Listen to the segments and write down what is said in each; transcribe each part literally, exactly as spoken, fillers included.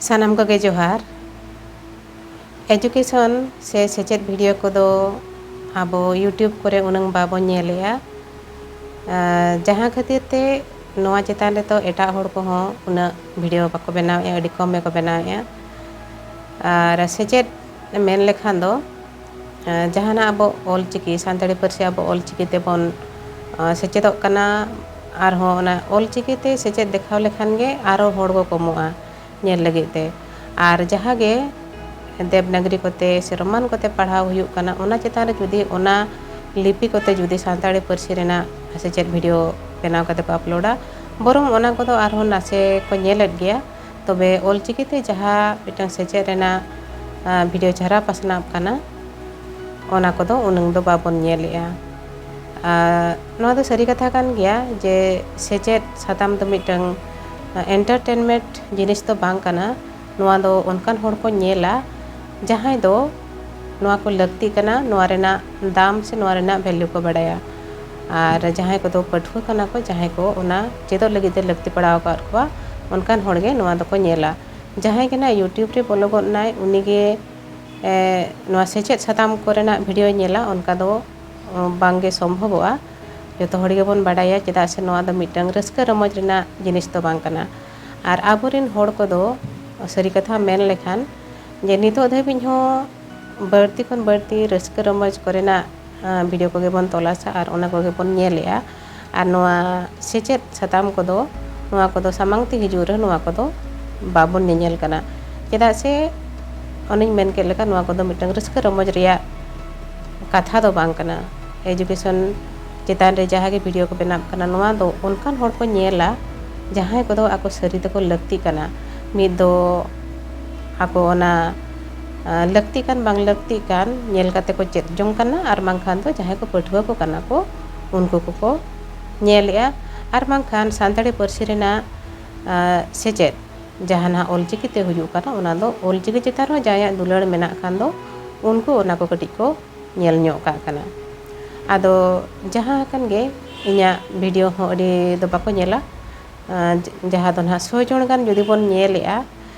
ᱥᱟᱱᱟᱢ ᱠᱚᱜᱮ ᱡᱚᱦᱟᱨ᱾ ᱮᱰᱩᱠᱮᱥᱚᱱ ᱥᱮ ᱥᱮᱪᱮᱫ ᱵᱷᱤᱰᱤᱭᱳ ᱠᱚᱫᱚ ᱟᱵᱚ YouTube ᱠᱚᱨᱮ ᱩᱱᱟᱹᱝ ᱵᱟᱵᱚᱱ ᱧᱮᱞᱮᱜᱼᱟ᱾ ᱟᱨ ᱡᱟᱦᱟᱸ ᱠᱷᱟᱹᱛᱤᱨ ᱛᱮ ᱱᱚᱣᱟ ᱪᱮᱛᱟᱱ ᱨᱮᱫᱚ ᱮᱴᱟᱜ ᱦᱚᱲ ᱠᱚᱦᱚᱸ ᱩᱱᱟᱹᱜ ᱵᱷᱤᱰᱤᱭᱳ ᱵᱟᱠᱚ ᱵᱮᱱᱟᱣᱮᱫᱼᱟ, ᱟᱹᱰᱤ ᱠᱚᱢ ᱜᱮᱠᱚ ᱵᱮᱱᱟᱣᱮᱫᱼᱟ᱾ ᱟᱨ ᱥᱮᱪᱮᱫ ᱢᱮᱱ ᱞᱮᱠᱷᱟᱱ ᱫᱚ, ᱟᱸ, ᱡᱟᱦᱟᱱᱟᱜ ᱟᱵᱚ ᱚᱞ ᱪᱤᱠᱤ, ᱥᱟᱱᱛᱟᱲᱤ ᱯᱟᱹᱨᱥᱤ ᱟᱵᱚ ᱚᱞ ᱪᱤᱠᱤ ᱛᱮᱵᱚᱱ, ᱟᱸ, ᱥᱮᱪᱮᱫᱚᱜ ᱠᱟᱱᱟ, ᱟᱨᱦᱚᱸ ᱚᱱᱟ ᱚᱞ ᱪᱤᱠᱤ ᱛᱮ ᱥᱮᱪᱮᱫ ᱫᱮᱠᱷᱟᱣ ᱞᱮᱠᱷᱟᱱ ᱜᱮ ᱟᱨᱦᱚᱸ ᱦᱚᱲ ᱠᱚ ᱠᱚᱢᱚᱜᱼᱟ ᱧᱮᱞ ᱞᱟᱹᱜᱤᱫ ᱛᱮ᱾ ᱟᱨ ᱡᱟᱦᱟᱸ ᱜᱮ ᱫᱮᱵᱽᱱᱟᱜᱽᱨᱤ ᱠᱚᱛᱮ ᱥᱮ ᱨᱳᱢᱟᱱ ᱠᱚᱛᱮ ᱯᱟᱲᱦᱟᱣ ᱦᱩᱭᱩᱜ ᱠᱟᱱᱟ, ᱚᱱᱟ ᱪᱮᱛᱟᱱ ᱨᱮ ᱡᱩᱫᱤ ᱚᱱᱟ ᱞᱤᱯᱤ ᱠᱚᱛᱮ ᱡᱩᱫᱤ ᱥᱟᱱᱛᱟᱲᱤ ᱯᱟᱹᱨᱥᱤ ᱨᱮᱱᱟᱜ ᱥᱮᱪᱮᱫ ᱵᱷᱤᱰᱤᱭᱳ ᱵᱮᱱᱟᱣ ᱠᱟᱛᱮ ᱠᱚ ᱟᱯᱞᱳᱰᱟ, ᱵᱚᱨᱚᱝ ᱚᱱᱟ ᱠᱚᱫᱚ ᱟᱨᱦᱚᱸ ᱱᱟᱥᱮ ᱠᱚ ᱧᱮᱞᱮᱫ ᱜᱮᱭᱟ᱾ ᱛᱚᱵᱮ ᱚᱞᱪᱤᱠᱤ ᱛᱮ ᱡᱟᱦᱟᱸ ᱢᱤᱫᱴᱟᱝ ᱥᱮᱪᱮᱫ ᱨᱮᱱᱟᱜ, ᱟᱸ, ᱵᱷᱤᱰᱤᱭᱳ ᱪᱟᱨᱟ ᱯᱟᱥᱱᱟᱣ ᱠᱟᱱᱟ, ᱚᱱᱟ ᱠᱚᱫᱚ ᱩᱱᱟᱹᱝ ᱫᱚ ᱵᱟᱵᱚᱱ ᱧᱮᱞᱮᱜᱼᱟ᱾ ᱟᱨ ᱱᱚᱣᱟ ᱫᱚ ᱥᱟᱹᱨᱤ ᱠᱟᱛᱷᱟ ᱠᱟᱱ ᱜᱮᱭᱟ ᱡᱮ ᱥᱮᱪᱮᱫ ᱥᱟᱛᱟᱢ ᱫᱚ ᱢᱤᱫᱴᱟᱝ, ᱟᱸ, ᱮᱱᱴᱟᱨᱴᱮᱱᱢᱮᱱᱴ ᱡᱤᱱᱤᱥ ᱫᱚ ᱵᱟᱝ ᱠᱟᱱᱟ᱾ ᱱᱚᱣᱟ ᱫᱚ ᱚᱱᱠᱟᱱ ᱦᱚᱲ ᱠᱚ ᱧᱮᱞᱟ ᱡᱟᱦᱟᱸᱭ ᱫᱚ ᱱᱚᱣᱟ ᱠᱚ ᱞᱟᱹᱠᱛᱤᱜ ᱠᱟᱱᱟ, ᱱᱚᱣᱟ ᱨᱮᱱᱟᱜ ᱫᱟᱢ ᱥᱮ ᱱᱚᱣᱟ ᱨᱮᱱᱟᱜ ᱵᱷᱮᱞᱩ ᱠᱚ ᱵᱟᱲᱟᱭᱟ᱾ ᱟᱨ ᱡᱟᱦᱟᱸᱭ ᱠᱚᱫᱚ ᱯᱟᱹᱴᱷᱩᱣᱟᱹ ᱠᱟᱱᱟ ᱠᱚ, ᱡᱟᱦᱟᱸᱭ ᱠᱚ ᱚᱱᱟ ᱪᱮᱫᱚᱜ ᱞᱟᱹᱜᱤᱫ ᱛᱮ ᱞᱟᱹᱠᱛᱤ ᱯᱟᱲᱟᱣ ᱟᱠᱟᱫ ᱠᱚᱣᱟ, ᱚᱱᱠᱟᱱ ᱦᱚᱲ ᱜᱮ ᱱᱚᱣᱟ ᱫᱚᱠᱚ ᱧᱮᱞᱟ᱾ ᱡᱟᱦᱟᱸᱭ ᱜᱮ ᱱᱟᱜ YouTube ᱨᱮ ᱵᱚᱞᱚ ᱜᱚᱫ ᱱᱟᱭ, ᱩᱱᱤ ᱜᱮ, ᱮ, ᱱᱚᱣᱟ ᱥᱮᱪᱮᱫ ᱥᱟᱛᱟᱢ ᱠᱚᱨᱮᱱᱟᱜ ᱵᱷᱤᱰᱤᱭᱳᱭ ᱧᱮᱞᱟ, ᱚᱱᱠᱟ ᱫᱚ, ᱚ, ᱵᱟᱝ ᱜᱮ ᱥᱚᱢᱵᱷᱚᱵᱚᱜᱼᱟ᱾ ᱡᱚᱛᱚ ᱦᱚᱲ ᱜᱮᱵᱚᱱ ᱵᱟᱰᱟᱭᱟ, ᱪᱮᱫᱟᱜ ᱥᱮ ᱱᱚᱣᱟ ᱫᱚ ᱢᱤᱫᱴᱟᱝ ᱨᱟᱹᱥᱠᱟᱹ ᱨᱚᱢᱚᱡᱽ ᱨᱮᱱᱟᱜ ᱡᱤᱱᱤᱥ ᱫᱚ ᱵᱟᱝ ᱠᱟᱱᱟ᱾ ᱟᱨ ᱟᱵᱚᱨᱮᱱ ᱦᱚᱲ ᱠᱚᱫᱚ ᱥᱟᱹᱨᱤ ᱠᱟᱛᱷᱟ ᱢᱮᱱ ᱞᱮᱠᱷᱟᱱ ᱡᱮ ᱱᱤᱛᱚᱜ ᱫᱷᱟᱹᱵᱤᱡ ᱦᱚᱸ ᱵᱟᱹᱲᱛᱤ ᱠᱷᱚᱱ ᱵᱟᱹᱲᱛᱤ ᱨᱟᱹᱥᱠᱟᱹ ᱨᱚᱢᱚᱡᱽ ᱠᱚᱨᱮᱱᱟᱜ, ᱟᱸ, ᱵᱷᱤᱰᱤᱭᱳ ᱠᱚᱜᱮ ᱵᱚᱱ ᱛᱚᱞᱟᱥᱟ ᱟᱨ ᱚᱱᱟ ᱠᱚᱜᱮ ᱵᱚᱱ ᱧᱮᱞᱮᱜᱼᱟ᱾ ᱟᱨ ᱱᱚᱣᱟ ᱥᱮᱪᱮᱫ ᱥᱟᱛᱟᱢ ᱠᱚᱫᱚ, ᱱᱚᱣᱟ ᱠᱚᱫᱚ ᱥᱟᱢᱟᱝ ᱛᱮ ᱦᱤᱡᱩᱜ ᱨᱮ ᱱᱚᱣᱟ ᱠᱚᱫᱚ ᱵᱟᱵᱚᱱ ᱧᱮᱧᱮᱞ ᱠᱟᱱᱟ᱾ ᱪᱮᱫᱟᱜ ᱥᱮ ᱚᱱᱮᱧ ᱢᱮᱱ ᱠᱮᱫ ᱞᱮᱠᱟ, ᱱᱚᱣᱟ ᱠᱚᱫᱚ ᱢᱤᱫᱴᱟᱝ ᱨᱟᱹᱥᱠᱟᱹ ᱨᱚᱢᱚᱡᱽ ᱨᱮᱭᱟᱜ ᱠᱟᱛᱷᱟ ᱫᱚ ᱵᱟᱝ ᱠᱟᱱᱟ᱾ ᱮᱰᱩᱠᱮᱥᱚᱱ ᱪᱮᱛᱟᱱ ᱨᱮ ᱡᱟᱦᱟᱸ ᱜᱮ ᱵᱷᱤᱰᱤᱭᱳ ᱠᱚ ᱵᱮᱱᱟᱜ ᱠᱟᱱᱟ, ᱱᱚᱣᱟ ᱫᱚ ᱚᱱᱠᱟᱱ ᱦᱚᱲ ᱠᱚ ᱧᱮᱞᱟ, ᱡᱟᱦᱟᱸᱭ ᱠᱚᱫᱚ ᱟᱠᱚ ᱥᱟᱹᱨᱤ ᱛᱮᱠᱚ ᱞᱟᱹᱠᱛᱤᱜ ᱠᱟᱱᱟ᱾ ᱢᱤᱫ ᱫᱚ ᱟᱠᱚ ᱚᱱᱟ, ᱟᱸ, ᱞᱟᱹᱠᱛᱤ ᱠᱟᱱ ᱵᱟᱝ ᱞᱟᱹᱠᱛᱤ ᱠᱟᱱ ᱧᱮᱞ ᱠᱟᱛᱮ ᱠᱚ ᱪᱮᱫ ᱡᱚᱝ ᱠᱟᱱᱟ, ᱟᱨ ᱵᱟᱝᱠᱷᱟᱱ ᱫᱚ ᱡᱟᱦᱟᱸᱭ ᱠᱚ ᱯᱟᱹᱴᱷᱩᱣᱟᱹ ᱠᱚ ᱠᱟᱱᱟ ᱠᱚ, ᱩᱱᱠᱩ ᱠᱚᱠᱚ ᱧᱮᱞᱮᱜᱼᱟ᱾ ᱟᱨ ᱵᱟᱝᱠᱷᱟᱱ ᱥᱟᱱᱛᱟᱲᱤ ᱯᱟᱹᱨᱥᱤ ᱨᱮᱱᱟᱜ, ᱟᱸ, ᱥᱮᱪᱮᱫ ᱡᱟᱦᱟᱸ ᱱᱟᱦᱟᱜ ᱚᱞᱪᱤᱠᱤ ᱛᱮ ᱦᱩᱭᱩᱜ ᱠᱟᱱᱟ, ᱚᱱᱟ ᱫᱚ ᱚᱞᱪᱤᱠᱤ ᱪᱮᱛᱟᱱ ᱨᱮᱦᱚᱸ ᱡᱟᱦᱟᱸᱭᱟᱜ ᱫᱩᱞᱟᱹᱲ ᱢᱮᱱᱟᱜ ᱠᱷᱟᱱ ᱫᱚ ᱩᱱᱠᱩ ᱚᱱᱟ ᱠᱚ ᱠᱟᱹᱴᱤᱡ ᱠᱚ ᱧᱮᱞ ᱧᱚᱜ ᱠᱟᱜ ᱠᱟᱱᱟ᱾ ᱟᱫᱚ ᱡᱟᱦᱟᱸ ᱟᱠᱟᱱ ᱜᱮ, ᱤᱧᱟᱹᱜ ᱵᱷᱤᱰᱤᱭᱳ ᱦᱚᱸ ᱟᱹᱰᱤ ᱫᱚ ᱵᱟᱠᱚ ᱧᱮᱞᱟ᱾ ᱟᱸ, ᱡᱟᱦᱟᱸ ᱫᱚ ᱱᱟᱦᱟᱜ ᱥᱚ ᱡᱚᱱ ᱜᱟᱱ ᱡᱩᱫᱤ ᱵᱚᱱ ᱧᱮᱞᱮᱜᱼᱟ,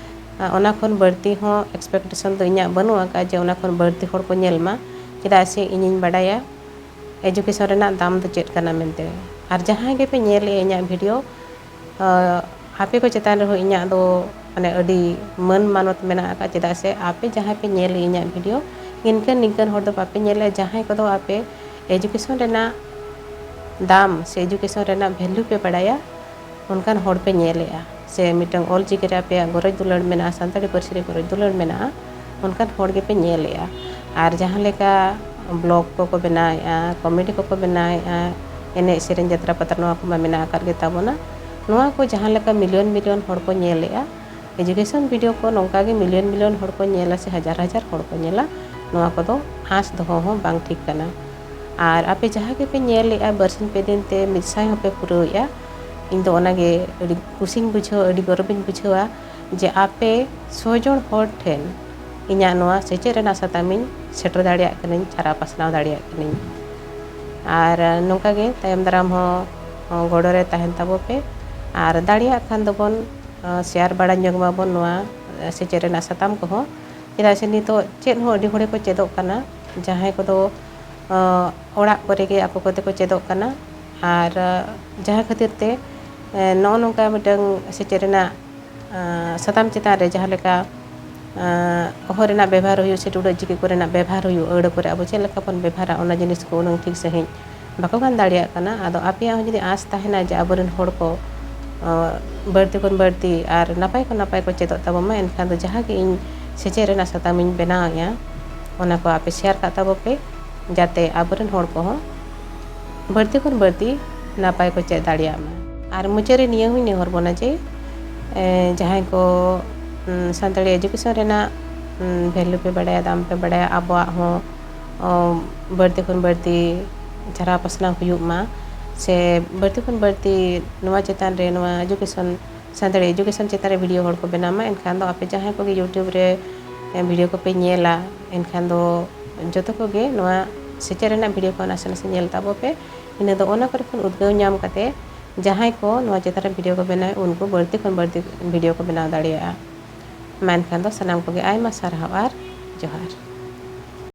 ᱚᱱᱟ ᱠᱷᱚᱱ ᱵᱟᱹᱲᱛᱤ ᱦᱚᱸ expectation ᱫᱚ ᱤᱧᱟᱹᱜ ᱵᱟᱹᱱᱩᱜ ᱟᱠᱟᱫ ᱡᱮ ᱚᱱᱟ ᱠᱷᱚᱱ ᱵᱟᱹᱲᱛᱤ ᱦᱚᱲ ᱠᱚ ᱧᱮᱞ ᱢᱟ, ᱪᱮᱫᱟᱜ ᱥᱮ ᱤᱧᱤᱧ ᱵᱟᱰᱟᱭᱟ education ᱨᱮᱱᱟᱜ ᱫᱟᱢ ᱫᱚ ᱪᱮᱫ ᱠᱟᱱᱟ ᱢᱮᱱᱛᱮ᱾ ᱟᱨ ᱡᱟᱦᱟᱸᱭ ᱜᱮᱯᱮ ᱧᱮᱞᱮᱫᱼᱟ ᱤᱧᱟᱹᱜ video, ᱟᱯᱮ ᱠᱚ ᱪᱮᱛᱟᱱ ᱨᱮᱦᱚᱸ ᱤᱧᱟᱹᱜ ᱫᱚ ᱢᱟᱱᱮ ᱟᱹᱰᱤ ᱢᱟᱹᱱ ᱢᱟᱱᱚᱛ ᱢᱮᱱᱟᱜ ᱟᱠᱟᱫ, ᱪᱮᱫᱟᱜ ᱥᱮ ᱟᱯᱮ ᱡᱟᱦᱟᱸᱭ ᱯᱮ ᱧᱮᱞᱮᱫᱼᱟ ᱤᱧᱟᱹᱜ video, ᱱᱤᱝᱠᱟᱹᱱ ᱱᱤᱝᱠᱟᱹᱱ ᱦᱚᱲ ᱫᱚ ᱵᱟᱯᱮ ᱧᱮᱞᱮᱫᱼᱟ ᱡᱟᱦᱟᱸᱭ ᱠᱚᱫᱚ ᱟᱯᱮ education ᱨᱮᱱᱟᱜ ᱫᱟᱢ ᱥᱮ education ᱨᱮᱱᱟᱜ value ᱯᱮ ᱵᱟᱲᱟᱭᱟ, ᱚᱱᱠᱟᱱ ᱦᱚᱲ ᱯᱮ ᱧᱮᱞᱮᱫᱼᱟ᱾ ᱥᱮ ᱢᱤᱫᱴᱟᱝ ᱚᱞ ᱪᱤᱠᱤ ᱨᱮ ᱟᱯᱮᱭᱟᱜ ᱜᱚᱨᱚᱡᱽ ᱫᱩᱞᱟᱹᱲ ᱢᱮᱱᱟᱜᱼᱟ, ᱥᱟᱱᱛᱟᱲᱤ ᱯᱟᱹᱨᱥᱤ ᱨᱮ ᱜᱚᱨᱚᱡᱽ ᱫᱩᱞᱟᱹᱲ ᱢᱮᱱᱟᱜᱼᱟ, ᱚᱱᱠᱟᱱ ᱦᱚᱲ ᱜᱮᱯᱮ ᱧᱮᱞᱮᱫᱼᱟ᱾ ᱟᱨ ᱡᱟᱦᱟᱸ ᱞᱮᱠᱟ blog ᱠᱚᱠᱚ ᱵᱮᱱᱟᱣᱮᱫᱼᱟ, comedy ᱠᱚᱠᱚ ᱵᱮᱱᱟᱣᱮᱫᱼᱟ, ᱮᱱᱮᱡ ᱥᱮᱨᱮᱧ ᱡᱟᱛᱨᱟ ᱯᱟᱛᱟ ᱱᱚᱣᱟ ᱠᱚᱢᱟ ᱢᱮᱱᱟᱜ ᱟᱠᱟᱫ ᱜᱮ ᱛᱟᱵᱚᱱᱟ, ᱱᱚᱣᱟ ᱠᱚ ᱡᱟᱦᱟᱸ ᱞᱮᱠᱟ million million ᱦᱚᱲ ᱠᱚ ᱧᱮᱞᱮᱫᱼᱟ, education video ᱠᱚ ᱱᱚᱝᱠᱟ ᱜᱮ million million ᱦᱚᱲ ᱠᱚ ᱧᱮᱞᱟ ᱥᱮ ᱦᱟᱡᱟᱨ ᱦᱟᱡᱟᱨ ᱦᱚᱲ ᱠᱚ ᱧᱮᱞᱟ, ᱱᱚᱣᱟ ᱠᱚᱫᱚ ᱟᱸᱥ ᱫᱚᱦᱚ ᱦᱚᱸ ᱵᱟᱝ ᱴᱷᱤᱠ ᱠᱟᱱᱟ᱾ ᱟᱨ ᱟᱯᱮ ᱡᱟᱦᱟᱸ ᱜᱮᱯᱮ ᱧᱮᱞᱮᱫᱼᱟ, ᱵᱟᱨᱥᱤᱧ ᱯᱮ ᱫᱤᱱ ᱛᱮ ᱢᱤᱫ ᱥᱟᱭ ᱦᱚᱸᱯᱮ ᱯᱩᱨᱟᱹᱣᱮᱫᱼᱟ, ᱤᱧ ᱫᱚ ᱚᱱᱟᱜᱮ ᱟᱹᱰᱤ ᱠᱩᱥᱤᱧ ᱵᱩᱡᱷᱟᱹᱣᱟ, ᱟᱹᱰᱤ ᱜᱚᱨᱚᱵᱤᱧ ᱵᱩᱡᱷᱟᱹᱣᱟ ᱡᱮ ᱟᱯᱮ ᱥᱚ ᱡᱚᱱ ᱦᱚᱲ ᱴᱷᱮᱱ ᱤᱧᱟᱹᱜ ᱱᱚᱣᱟ ᱥᱮᱪᱮᱫ ᱨᱮᱱᱟᱜ ᱥᱟᱛᱟᱢᱤᱧ ᱥᱮᱴᱮᱨ ᱫᱟᱲᱮᱭᱟᱜ ᱠᱟᱹᱱᱟᱹᱧ, ᱪᱷᱟᱨᱟᱣ ᱯᱟᱥᱱᱟᱣ ᱫᱟᱲᱮᱭᱟᱜ ᱠᱟᱹᱱᱟᱹᱧ᱾ ᱟᱨ ᱱᱚᱝᱠᱟ ᱜᱮ ᱛᱟᱭᱚᱢ ᱫᱟᱨᱟᱢ ᱦᱚᱸ ᱜᱚᱲᱚ ᱨᱮ ᱛᱟᱦᱮᱱ ᱛᱟᱵᱚ ᱯᱮ᱾ ᱟᱨ ᱫᱟᱲᱮᱭᱟᱜ ᱠᱷᱟᱱ ᱫᱚᱵᱚᱱ share ᱵᱟᱲᱟ ᱧᱚᱜ ᱢᱟᱵᱚᱱ ᱱᱚᱣᱟ ᱥᱮᱪᱮᱫ ᱨᱮᱱᱟᱜ ᱥᱟᱛᱟᱢ ᱠᱚᱦᱚᱸ, ᱪᱮᱫᱟᱜ ᱥᱮ ᱱᱤᱛᱚᱜ ᱪᱮᱫ ᱦᱚᱸ ᱟᱹᱰᱤ ᱦᱚᱲ ᱜᱮᱠᱚ ᱪᱮᱫᱚᱜ ᱠᱟᱱᱟ, ᱡᱟᱦᱟᱸᱭ ᱠᱚᱫᱚ ᱚᱲᱟᱜ ᱠᱚᱨᱮ ᱜᱮ ᱟᱠᱚ ᱠᱚᱛᱮ ᱠᱚ ᱪᱮᱫᱚᱜ ᱠᱟᱱᱟ᱾ ᱟᱨ ᱡᱟᱦᱟᱸ ᱠᱷᱟᱹᱛᱤᱨ ᱛᱮ ᱱᱚᱜᱼᱚ ᱱᱚᱝᱠᱟ ᱢᱤᱫᱴᱟᱝ ᱥᱮᱪᱮᱫ ᱨᱮᱱᱟᱜ ᱥᱟᱛᱟᱢ ᱪᱮᱛᱟᱱ ᱨᱮ ᱡᱟᱦᱟᱸ ᱞᱮᱠᱟ ᱚᱦᱚ ᱨᱮᱱᱟᱜ ᱵᱮᱵᱷᱟᱨ ᱦᱩᱭᱩᱜ ᱥᱮ ᱴᱩᱰᱟᱹᱜ ᱪᱤᱠᱤ ᱠᱚᱨᱮᱱᱟᱜ ᱵᱮᱵᱷᱟᱨ ᱦᱩᱭᱩᱜ, ᱟᱹᱲᱟᱹ ᱠᱚᱨᱮ ᱟᱵᱚ ᱪᱮᱫ ᱞᱮᱠᱟ ᱵᱚᱱ ᱵᱮᱵᱷᱟᱨᱟ, ᱚᱱᱟ ᱡᱤᱱᱤᱥ ᱠᱚ ᱩᱱᱟᱹᱝ ᱴᱷᱤᱠ ᱥᱟᱺᱦᱤᱡ ᱵᱟᱠᱚ ᱜᱟᱱ ᱫᱟᱲᱮᱭᱟᱜ ᱠᱟᱱᱟ᱾ ᱟᱫᱚ ᱟᱯᱮᱭᱟᱜ ᱦᱚᱸ ᱡᱩᱫᱤ ᱟᱸᱥ ᱛᱟᱦᱮᱱᱟ ᱡᱮ ᱟᱵᱚᱨᱮᱱ ᱦᱚᱲ ᱠᱚ ᱵᱟᱹᱲᱛᱤ ᱠᱷᱚᱱ ᱵᱟᱹᱲᱛᱤ ᱟᱨ ᱱᱟᱯᱟᱭ ᱠᱷᱚᱱ ᱱᱟᱯᱟᱭ ᱠᱚ ᱪᱮᱫᱚᱜ ᱛᱟᱵᱚᱱ ᱢᱟ, ᱮᱱᱠᱷᱟᱱ ᱫᱚ ᱡᱟᱦᱟᱸ ᱜᱮ ᱤᱧ ᱥᱮᱪᱮᱫ ᱨᱮᱱᱟᱜ ᱥᱟᱛᱟᱢ ᱤᱧ ᱵᱮᱱᱟᱣᱮᱫᱼᱟ, ᱚᱱᱟ ᱠᱚ ᱟᱯᱮ share ᱠᱟᱜ ᱛᱟᱵᱚ ᱯᱮ, ᱡᱟᱛᱮ ᱟᱵᱚᱨᱮᱱ ᱦᱚᱲ ᱠᱚᱦᱚᱸ ᱵᱟᱹᱲᱛᱤ ᱠᱷᱚᱱ ᱵᱟᱹᱲᱛᱤ ᱱᱟᱯᱟᱭ ᱠᱚ ᱪᱮᱫ ᱫᱟᱲᱮᱭᱟᱜ ᱢᱟ᱾ ᱟᱨ ᱢᱩᱪᱟᱹᱫ ᱨᱮ ᱱᱤᱭᱟᱹ ᱦᱚᱸᱧ ᱱᱮᱦᱚᱨ ᱵᱚᱱᱟ ᱡᱮ ᱡᱟᱦᱟᱸᱭ ᱠᱚ ᱥᱟᱱᱛᱟᱲᱤ education ᱨᱮᱱᱟᱜ value ᱯᱮ ᱵᱟᱲᱟᱭᱟ, ᱫᱟᱢ ᱯᱮ ᱵᱟᱲᱟᱭᱟ, ᱟᱵᱚᱣᱟᱜ ᱦᱚᱸ ᱵᱟᱹᱲᱛᱤ ᱠᱷᱚᱱ ᱵᱟᱹᱲᱛᱤ ᱪᱷᱟᱨᱟᱣ ᱯᱟᱥᱱᱟᱣ ᱦᱩᱭᱩᱜ ᱢᱟ, ᱥᱮ ᱵᱟᱹᱲᱛᱤ ᱠᱷᱚᱱ ᱵᱟᱹᱲᱛᱤ ᱱᱚᱣᱟ ᱪᱮᱛᱟᱱ ᱨᱮ, ᱱᱚᱣᱟ education, ᱥᱟᱱᱛᱟᱲᱤ education ᱪᱮᱛᱟᱱ ᱨᱮ video ᱦᱚᱲ ᱠᱚ ᱵᱮᱱᱟᱣ ᱢᱟ᱾ ᱮᱱᱠᱷᱟᱱ ᱫᱚ ᱟᱯᱮ ᱡᱟᱦᱟᱸᱭ ᱠᱚᱜᱮ YouTube ᱨᱮ video ᱠᱚᱯᱮ ᱧᱮᱞᱟ, ᱮᱱᱠᱷᱟᱱ ᱫᱚ ᱡᱚᱛᱚ ᱠᱚᱜᱮ ᱱᱚᱣᱟ ᱥᱮᱪᱮᱫ ᱨᱮᱱᱟᱜ video ᱠᱚ ᱱᱟᱥᱮ ᱱᱟᱥᱮ ᱧᱮᱞ ᱛᱟᱵᱚ ᱯᱮ᱾ ᱤᱱᱟᱹ ᱫᱚ ᱚᱱᱟ ᱠᱚᱨᱮ ᱠᱷᱚᱱ ᱩᱫᱽᱜᱟᱹᱣ ᱧᱟᱢ ᱠᱟᱛᱮ ᱡᱟᱦᱟᱸᱭ ᱠᱚ ᱱᱚᱣᱟ ᱪᱮᱛᱟᱱ ᱨᱮ video ᱠᱚ ᱵᱮᱱᱟᱣ, ᱩᱱᱠᱩ ᱵᱟᱹᱲᱛᱤ ᱠᱷᱚᱱ ᱵᱟᱹᱲᱛᱤ video ᱠᱚ ᱵᱮᱱᱟᱣ ᱫᱟᱲᱮᱭᱟᱜᱼᱟ᱾ ᱢᱟ ᱮᱱᱠᱷᱟᱱ ᱫᱚ ᱥᱟᱱᱟᱢ ᱠᱚᱜᱮ ᱟᱭᱢᱟ ᱥᱟᱨᱦᱟᱣ ᱟᱨ ᱡᱚᱦᱟᱨ᱾